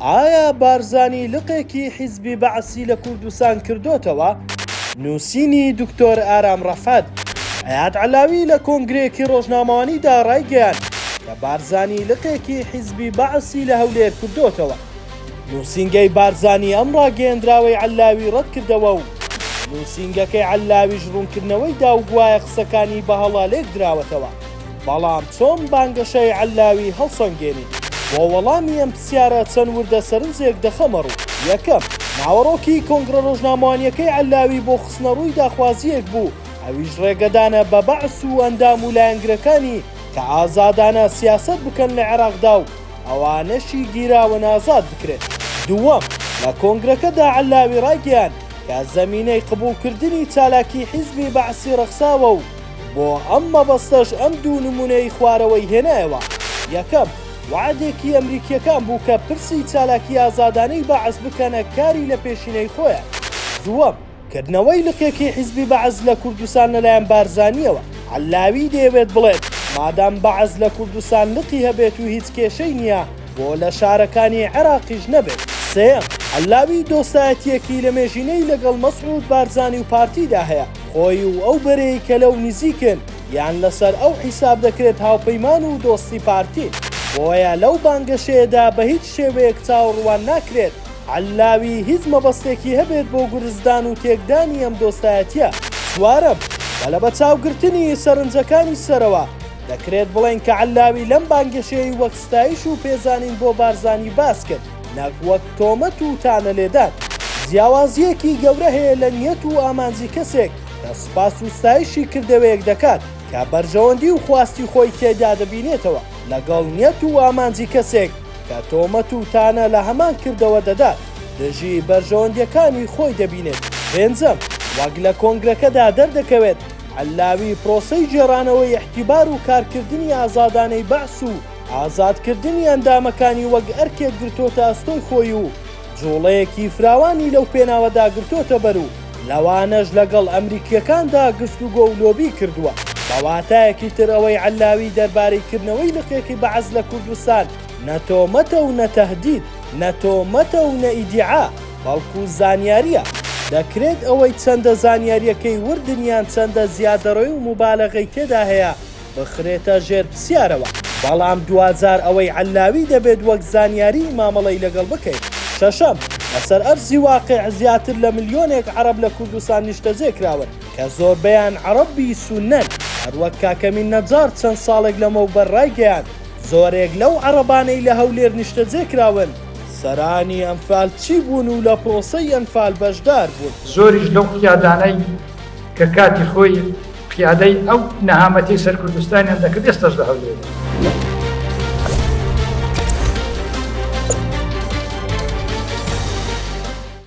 ئایا بارزانی لقێکی حیزبی بەعسی لە کوردستان کردۆتەوە؟ نووسینی دکتۆر ئارام ڕەفعەت. ئەیاد عەلاوی لە کۆنگرەیەکی ڕۆژنامەوانیدا ڕایگەیاند کە بارزانی لقێکی حیزبی بەعسی لە هەولێر کردۆتەوە. نووسینگەی بارزانی ئەم ڕاگەیەندراوەی عەلاوی ڕەتکردەوە و نووسینگەکەی عەلاویش ڕوونکردنەوەی دا و گوایە قسەکانی بە هەڵە لێکدراوەتەوە. بەڵام چۆن بانگەشەی عەلاوی هەڵسەنگێنین؟ بۆ وەڵامی ئەم پرسیارە چەند وردە سەرنجێک دەخەمە ڕوو. یەکەم، ناوەڕۆکی کۆنگرە ڕۆژنامەوانییەکەی عەلاوی بۆ خستنەڕووی داخوازییەک بوو، ئەویش ڕێگەدانە بە بەعس و ئەندام و لایەنگرەکانی کە ئازادانە سیاسەت بکەن لە عێراقدا و ئەوانەشی گیراون ئازاد بکرێن. دووەم، لە کۆنگرەکەدا عەلاوی ڕایگەیاند کە زەمینەی قبوڵکردنی چالاکی حیزبی بەعسی ڕەخساوە و بۆ ئەم مەبەستەش ئەم دوو نموونەی خوارەوەی هێنایەوە، یەکەم، وەعدێکی ئەمریکییەکان بوو کە پرسی چالاکی ئازادانەی بەعس بکەنە کاری لەپێشینەی خۆیان. دووەم، کردنەوەی لقێکی حیزبی بەعس لە کوردستان لەلایەن بارزانییەوە. عەللاوی دەیەوێت بڵێت، مادام بەعس لە کوردستان لقی هەبێت و هیچ کێشەی نییە، بۆ لە شارەکانی عێراقیش نەبێت. سێیەم، عەللاوی دۆستایەتییەکی لەمێژینەی لەگەڵ مەسعود بارزانی و پارتیدا هەیە. خۆی و ئەو بەرەی کە لەو نزیکن یان لەسەر ئەو حیساب دەکرێت هاوپەیمان و دۆستی پارتین. بۆیە لەو بانگەشەیەدا بە هیچ شێوەیەک چاوەڕوان ناکرێت عەللاوی هیچ مەبەستێکی هەبێت بۆ گورزدان و تێکدانی ئەم دۆستایەتیە. چوارەم، بە لەبەچاوگرتنی سەرنجەکانی سەرەوە، دەکرێت بڵێین کە عەللاوی لەم بانگەشەیەی وەک ستایش و پێزانین بۆ بارزانی باس کرد، نەک وەک تۆمەت و تانە لێدان. جیاوازییەکی گەورە هەیە لە نیەت و ئامانجی کەسێک کە سوپاس و ستایشی کردەوەیەک دەکات کە بەرژەوەندی و خواستی خۆی تێیدا دەبینێتەوە، لەگەڵ نیەت و ئامانجی کەسێک کە تۆمەت و تانە لە هەمان کردەوە دەدات دژی بەرژەوەندییەکانی خۆی دەبینێت. پێنجەم، وەک لە کۆنگرەکەدا دەردەکەوێت، عەللاوی پرۆسەی گێڕانەوەی ئیعتیبار و کارکردنی ئازادانەی بەعس و ئازادکردنی ئەندامەکانی وەک ئەرکێک گرتۆتە ئەستۆی خۆی و جوڵەیەکی فراوانی لەو پێناوەدا گرتۆتە بەر و لەوانەش لەگەڵ ئەمریکییەکاندا گفتوگۆ و لۆبی کردووە. بە واتایەکی تر ئەوەی عەللاوی دەربارەی کردنەوەی لقێکی بەعس لە کوردستان نە تۆمەتە و نە تەهدید، نە تۆمەتە و نە ئیدیعا، بەڵکو زانیارییە. دەکرێت ئەوەی چەندە زانیارییەکەی وردن یان چەندە زیادەڕۆی و موبالەغەی تێدا هەیە بخرێتە ژێر پسیارەوە، بەڵام دواجار ئەوەی عەللاوی دەبێت وەک زانیاریی مامەڵەی لەگەڵ بکەین. شەشەم، لەسەر ئەرزی واقیع زیاتر لە ملیۆنێک عەڕەب لە کوردستان نیشتەجێ کراون کە زۆربەیان عەڕەبی سوننەن، هەروەک کاکەمین نەجاڕ چەند ساڵێک لەمەوبەر ڕایگەیاند زۆرێک لەو عەڕەبانەی لە هەولێر نیشتەجێ کراون سەرانی ئەنفالچی بوون و لە پرۆسەی ئەنفال بەشدار بوون. زۆریش لەو قیادانەی کە کاتی خۆی قیادەی ئەو نەهامەتیەی سەر کوردستانیان دەکرد ئێستاش لە هەولێرن.